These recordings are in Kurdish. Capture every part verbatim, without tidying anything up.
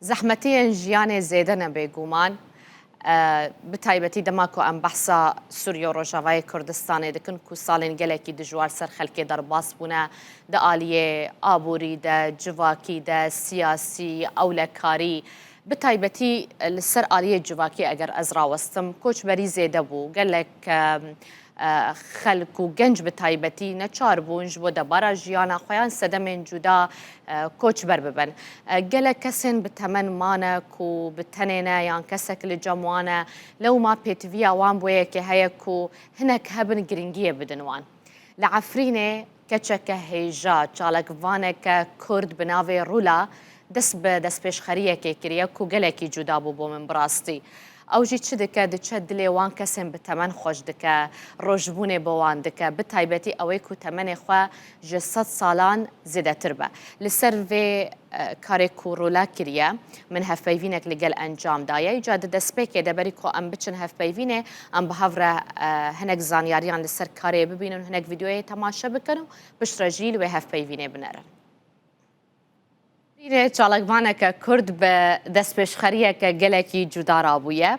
Zehmetiyên jiyanê zêde ne bêguman. E, bi taybetî dema ku em behsa Sûriye û Rojavayê Kurdistanê dikin ku salên gelekî dijwar ser xelkê derbas bûne, di aliyê aborî de, civakî de, siyasî, ewlekarî, bi taybetî li ser aliyê civakî eger ez rawestim, koçberî zêde bû. Gelek, e, e, xelk û genc bi taybetî neçar bûn ji bo debara jiyana xwe yan sedemên cuda, e, koçber bibin. E, gelek kesên bi temen mane ku bi tenê ne yan kesek li cem wan e, lewma pêtiviya wan bo yekê heye ku hinek hebin giringiyê bidin wan. Li Efrînê keçeke hêja, çalakvaneke Kurd bi navê Rûla dest bi destpêşxeriyekê kiriye ku gelekî cuda bû bo min bi rastî. Ew jî çi dike, diçe dilê wan kesên bi temen xweş dike, rojbûnê bi wan dike, bi taybetî ew ê ku temenê xwe ji sed salan zêdetir be. Li ser vê, e, karê ku Rûla kiriye, min hevpeyvînek li gel encam daye. Îca di destpêkê de berî ku em biçin hevpeyvînê, em bi hev re, e, hinek zanyariyan li ser karê bibînin, hinek vîdeoyê temaşe bikin û piştre jî li wê hevpeyvînê binerin. Rînê çalakvaneke Kurd bi destpêşxeriyeke gelekî cuda rabûye.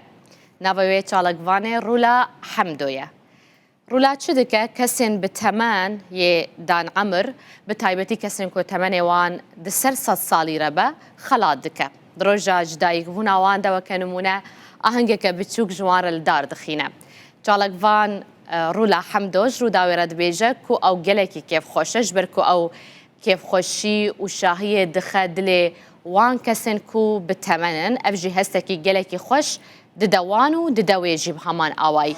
Nava wê çalakvanê Rûla Hemdo ye. Rûla çi dike? Kesên bi temen yê dan emir, bi taybetî kesên ku temenê wan di ser sed salî re be, xelat dike. Di roja ji dayikbûna wan de weke nimûne ahengeke biçûk ji wan re li dar dixîne. Çalakvan, e, Rûla Hemdo ji Rûdawê re dibêje ku ew gelekî kêfxweş e, ji ber ku ew kêfxweşî û şahiyê dixe dilê wan kesên ku bi temen in. Ev jî hestekî gelekî xweş dide wan û dide wê jî bi heman awayî.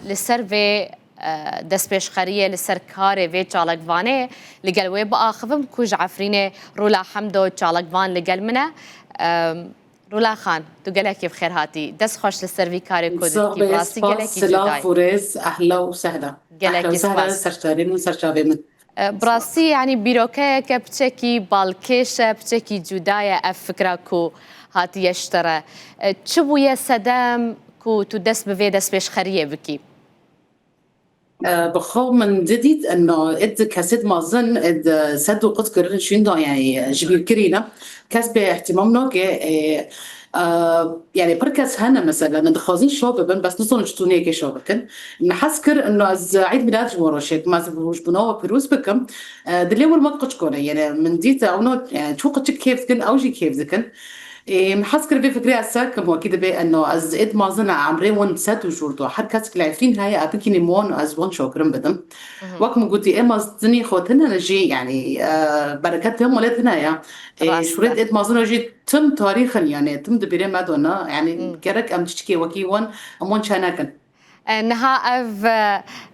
Li ser vê, e, destpêşxeriyê, li ser karê vê çalakvanê, li gel wê biaxivim ku ji Efrînê Rûla Hemdo çalakvan li gel min e. Em, Rûla Xan, tu gelekî bi xêr hatî. Dest xweş li ser vî karê ku dikî. Bi rastî gelekî cuda ye. Silav û rêz, ehla û sehla. Gelekî spas. Ehla û sehla serçavê min, serçavê min. E, bi rastî, yanî bîrokeyeke piçekî balkêş e, piçekî cuda ye ev fikra ku hatiye ji te re. E, çi bûye sedem ku tu dest bi vê destpêşxeriyê bikî? E, bi xwe min didît, eno, id kesêt mazin, id sed û qut kirin şûnda, yanî, ji bîr kirîne. Kes pê ihtimam nake, e, e, yanî, pir kes hene, mesela, ne dixwazin şo bibin, bes nizanin çitûnê yekê şo bikin. Min hez kir, eno, ez Eîd Mîlad ji wan re çêkim, ez rojbûna we pîroz bikim. E, dilê wan me qiç kone, yanî, min dît, ewno, yanî, çû qiçik kêf dikin, ew jî kêf dikin. Ê, min hez kir vê fikrê ez ser kim, wekî dibê eno ez êd mazin e, emrê wan sed û jûr do. Her kesik li Efrîn heye, e bikînî min wan, ez wan şokirin bidim. Mhm. Wek min gotî, ê mazinî xwe tine ne jî, yanî, e, bereket tê malê tine ya. Ê, Rast e. Şûrê êd mazin e jî tim tarîx in, yanî tim di bîrê me de ne. Yanî Hmm. gerek em tiştekê wekî wan, em wan çe nekin. E, niha ev,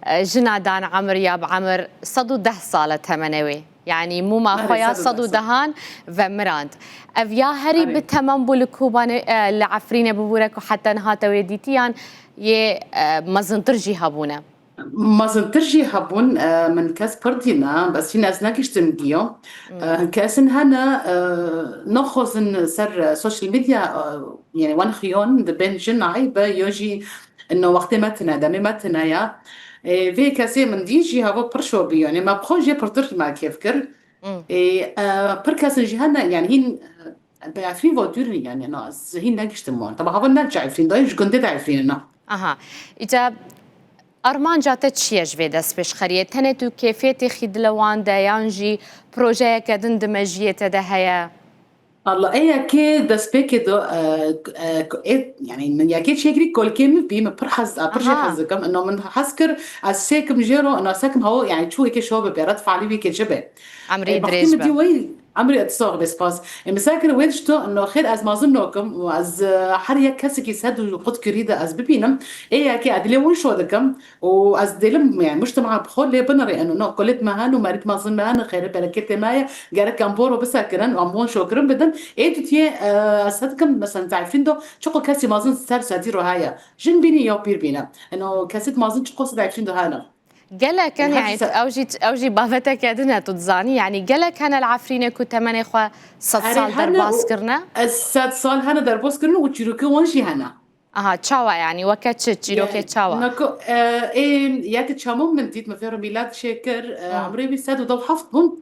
e, jina Dan Emir ya bi emir sed û deh sal e temenê wê. Yanî mûma Erê, xwe ya sed û deh sal. Sed û dehan vemirand. Ev ya herî Erê. bi temen bû li Kobanê, e, li Efrînê bibûre ku heta niha te wê dîtî yan yê, e, mezintir jî hebûne? Mezintir jî hebûn, e, min kes pir dîna, bes hîn ez negiştim giyo. Hmm. E, kesin hene, e, naxwazin ser, e, social media, e, yanî wan xiyon dibên jin aybe, yo jî ino wextê me tine, demê me tine ya. Ê, vê kesê min dî jî heva pir şo bî, yanî me bi xwe jê pirtir me kêf kir. Hmm. Ê, e, pir kesin jî hene, yanî hîn, e, bi Efrîn ve dûr in, yanî na, ez hîn negiştim wan. Teba hava ne ji Efrîn de, ji gundê de Efrîn na. Aha. Îca armanca te çi ye ji vê destpêşxeriyê? Tenê tu kêfiyetê xî dile wan de yan jî projeyeke din di mejiyê te de heye? Allah, ê yekê destpêkê do, e, e, ê, yani min yekê çêkirî kolkê min bî, min pir hez, pir jê Aha. hez dikim. Ino min hez kir, ez sêkim jê ro, ino sekim hawo, yani çû êkê şo bibe, red falî wî kê çi be. Emrê E, baxtî dirêj min be. dî wey, emrê et sax be, spas. E, min sekir wê dişto, ino xêr ez mazin nokim, û ez, e, her yek kesekî sed û qut kirî de ez bibînim. Ê yekê edilê win şo dikim. û ez dêlim, yani, mujtema bi xwe lê binirê, eno, no, kulêt me hene û merît mezin me hene, xêrê bereketê me ye, gerek em boro bisekirin û em wan şokirin bidin. Ê dutiyê, e, ez hedikim, mesela, zayfîn do, çiqo kesî mezin ser sedî ro heye. Jin bînî ya pîr bîne. Eno, kesît mezin çiqo sedayfîn do hene. Gelek in, Her yani, se- ew jî, ew jî baveteke din e, tu dizanî, yani, gelek hene li Efrînê ku temenê xwe sed Erê sal hene derbas û kirine? ez sed sal hene derbas kirin û çîrokê wan jî hene. Aha, çawa yani? Weke çi? Çîrokê Yani, çawa? Nako, e, ê, yek çemû min dît, min fêro mîlad çêkir, e, Hı. emrê wî sed û dew heft bû.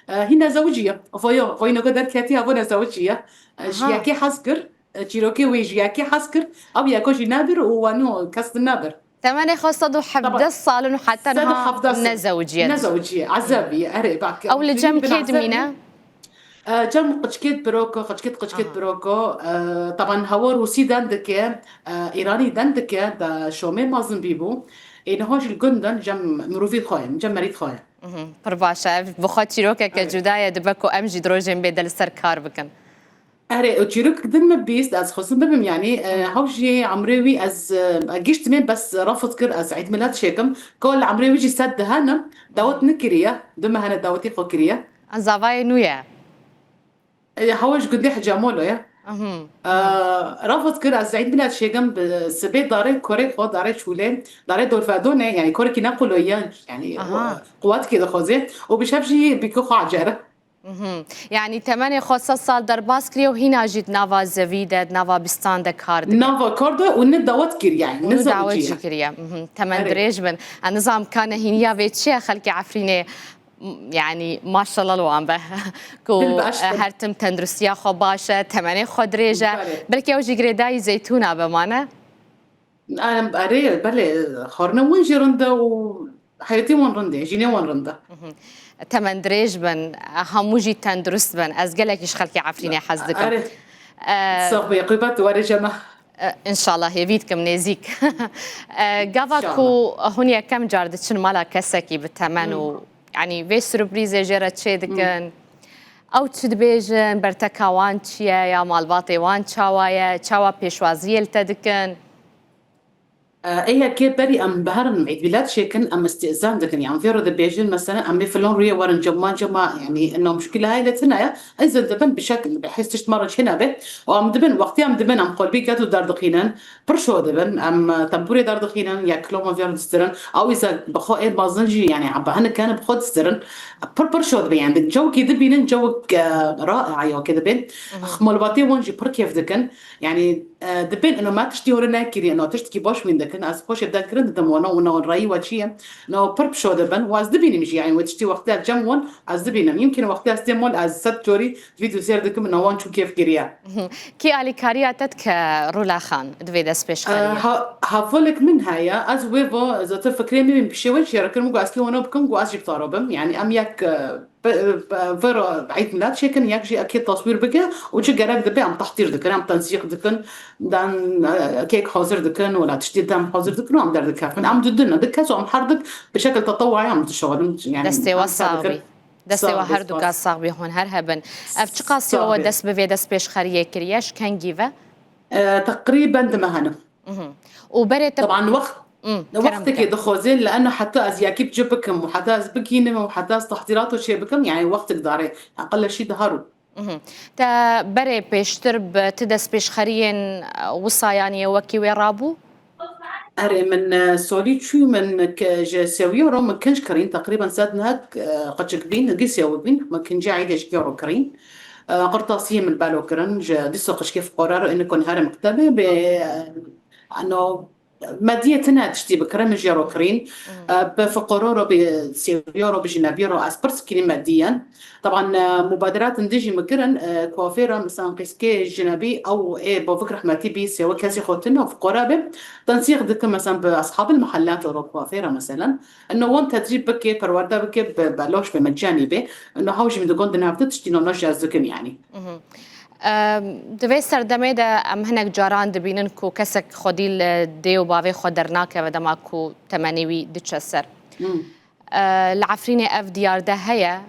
E, hîn nezewiciye. Voyo, voy nako derketiye, vo nezewiciye. E, ji Aha. yekê hez kir, e, çîrokê wî ji yekê hez kir, ew yeko jî nebir û wano kes din nebir. Temenê xwe sed û hevdeh Taban. sal in û heta niha Sed û hevdeh sal. nezewiciye. Nezewiciye, ezebî, erê, bak. Ew li cem Bîn kê ezebî. dimîne? E, cem qiçkêt biroko, qiçkêt, qiçkêt Aha. biroko. E, taban hewa Rûsî den dike, e, Îranî den dike, da Şomê mezin bîbû. Ê niha jî li gund den cem mirovî xwe ye, cem merît xwe ye. Mhm, pir baş e. Ev bi xwe çîrokeke Evet. cuda ye, dibe ku em jî di rojên bê de li ser kar bikin. Erê, û çîrok din min bîst, ez xwestim bibim, yanî, e, Hmm. hew jî emrê wî ez, e, giştime bes refd kir, ez Eîd Milad çêkim. Ku li emrê wî jî sed dihenim, dawet Hmm. nekiriye, du mehane dawetî xwe kiriye. Zavayê nû ye. E, hewa ji gundê Hecamolo ye. Mhm. E, refd kir, ez Eîd Milad çêkim, bi sibê darê korê xwe, darê çûlê, darê dorfedonê, yanî korekî ne qulû ye, yanî Aha. quwetkê dixwaze. Û bi şev jî bîkû xwe ecere. Mhm. Yani temenê xwe sed sal derbas kiriye û hîna jî di nava zevî de, di nava bistan de kar dike. Nava kar de û ne dawet kiriye, yani, ne Û dawet zawiciye. jî kiriye. Mhm. Temen Erê. dirêj bin. Ez nizam ka nehîniya vê çi ye xelkê Efrînê, m-, yani maşallah li wan be. Ku, Dil baş e, bin. her tim tenduristiya xwe baş e, temenê xwe dirêj e. Belê. Belkî ew jî girêdayî zeytûna be mane. Em, erê, belê, xwarina wan jî rind e û heyetê wan rind e, jînê wan rind e. Mhm. Temen dirêj bin, hemû jî tendurist bin. Ez gelekî ji xelkê Efrînê hez dikim. Erê. E, Sax bî, qîbet were cema. E, înşallah, hêvî dikim nêzîk. E, gava İnşallah. ku hûn yekem car diçin mala kesekî bi temen Hmm. û, yani, vê surprîzê jê re çê Hmm. dikin? Ew çi dibêjin, berteka wan çi ye, ya malbatê wan çawa ye, çawa pêşwaziyê li te dikin? E, ê yekê berî em biherin Eîd Mîlad çêkin, em îstîzan dikin. Yan vê re dibêjin, mesela, em ê filan rûyê werin cem wan cema, yanî, ino muşkîla heye lê tune ye. Îzin dibin bi şekil, bi hêz tişt me re çênabe. Û em dibin, wextê em dibin, em qolbî get û derdixînin, pir şo dibin. Em, e, tempûrê derdixînin, ya kiloma vê re distirin. Ew îza bi xwe ê mezin jî, yanî, em biherin kene bi xwe distirin. Pir pir şo dibin, yanî, cewkî dibînin, cewk, e, raî ya kê dibin. Mhm. Malbatê wan jî pir kêf dikin. Yanî, e, dibên ino me tiştî hûn nekiriye, ino tiştekî baş wîn dikin. Ez xweşê de kirin didim wana, wana rayî we çi ye? Ino pir pişo dibin. Û ez dibînim jî, yanî wê tiştî wextê ez cem wan, ez dibînim. Yimkîn wextê ez têm wan, ez sed corî vîdeo sêr dikim, ino wan çû kêf kiriye. Kî alîkariya te dike Rûla Xan, di vê destpêşxeriyê? E, ha-, hevalek min heye, ez wê va, zaten fikrê min pişê we çê re kirim, ku ez kê wana bikim, ku ez jî bi taro bim. Yanî em yek, e, Bi, bi, vero Eîd Milad çêkin, yek jî ekê taswîr bike û çi gerek dibe em tehtîr dikin, em tensîq dikin, dan, e, kek hazir dikin, wela tiştî dem hazir dikin û em derdikevin. Em didin, di kes û em her dik bi şekil tetewuî em dişixulin. Yani Destê we em sax sadikir. bî. Destê Sax we bî, her duka spas. sax bî, hûn her hebin. Ev çiqas Sax we bî. dest bi vê destpêşxeriyê kiriye, ji kengî ve? E, teqrîben di mehane. Mhm. Û berê te Taban wext, Hmm, kerem wextekê bike. dixwazin, li eno heta ez yekî bi cih bikim û heta ez bigînim û heta ez tehdîrato çê bikim, yani wextek dare. Eqil şî diha rû. Mhm. Te berê pêştir bi ti destpêşxeriyên, e, wisa, yani wekî wê rabû? Erê, min, e, solî çû, min ke-, ji sêwiyo ro min kinc kirîn, teqrîben sed nehek, e, qeçik bîn, gî sêwi bîn, min kincê eydê ji kê ro kirîn. E, qirtasiyê min belo kirin, ji dîso qeçikê fiqora ro êne konî here mektebê, bê, e, ano, Mediyê tune tiştî bi kirem jê ro kirîn, Mhm. e, bi fiqoro ro, bi sêwiyo ro, bi jinebî ro, ez pirs kirî mediyen. Taban, e, mubaderatin dijî min kirin, e, kuafêra, misan qîskê jinebî, ew ê bavik rehmetî bî, sêwe kesî xwe tune fiqora be. Tensîq dikim, misan bi ashabil mehellat ro kuafêra, meselen. Ino wan tedrîb bike, perwerde bike, bi beloş be, mecanî be. Ino hew jî min digon di nav de tiştî nona jî ez dikim, yanî. Mhm. Em, di vê serdemê de em hinek caran dibînin ku kesek xwedî li dê û bavê xwe dernakeve dema ku temenê wî diçe ser. E, li Efrînê ev diyar de heye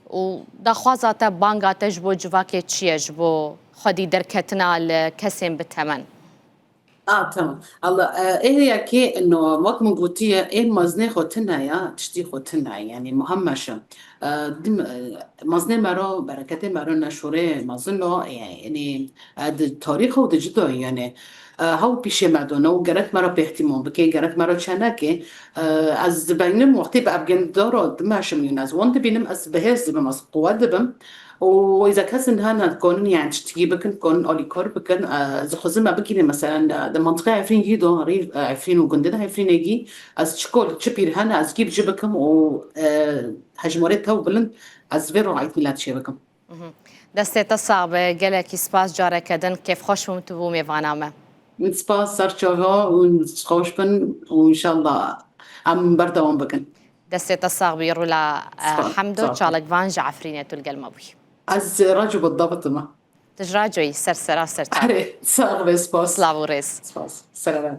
û daxwaza te, banga te ji bo civakê çi ye, ji bo xwedî derketina li kesên bi temen? Ah, tamam. Allah, e, ê yekê ino, wek min gotiye, ê mezinê xwe tune ya, tiştî xwe tune, yani muhemmeşe. E, dim, e, mezinê mero, bereketê mero neşorê mezino, yani, e, di tarîx û di cida, yani, e, hew pîşê me done û gerek mero pêhtimon bike, gerek mero çeneke. E, ez dibeynim wextê bi evgendaro dimeşim, yani, ez wan dibînim, ez bihêz dibim, ez quwet dibim. û îza kesin hene dikonin, yani, tiştikî bikin, dikonin alîkar bikin. E, ez dixwazim me bigînim, meselen, e, di mantiqeya Efrîn jî do, rî, e, Efrîn û gundê de Efrînê gî, ez çiko li çi pîr hene, ez gî bi ci bikim û, e, hejmarê tew bilind, ez vê ro ait milet çê bikim. Destê te sax be, gelekî spas, careke din kêfxweş bûm tu bû mêvana me. Min spas, ser çava û xweş bin û înşallah em berdewam bikin. Destê te sax bî, Rûla, e, Spas, Hemdo, sağ ol. çalakvan ji Efrînê tu li gel me bûyî. Ez raco bi dabit me. Tu ji racoyî ser sera ser çava. Erê, sax be, spas. Silav û rêz. Spas. Selamet.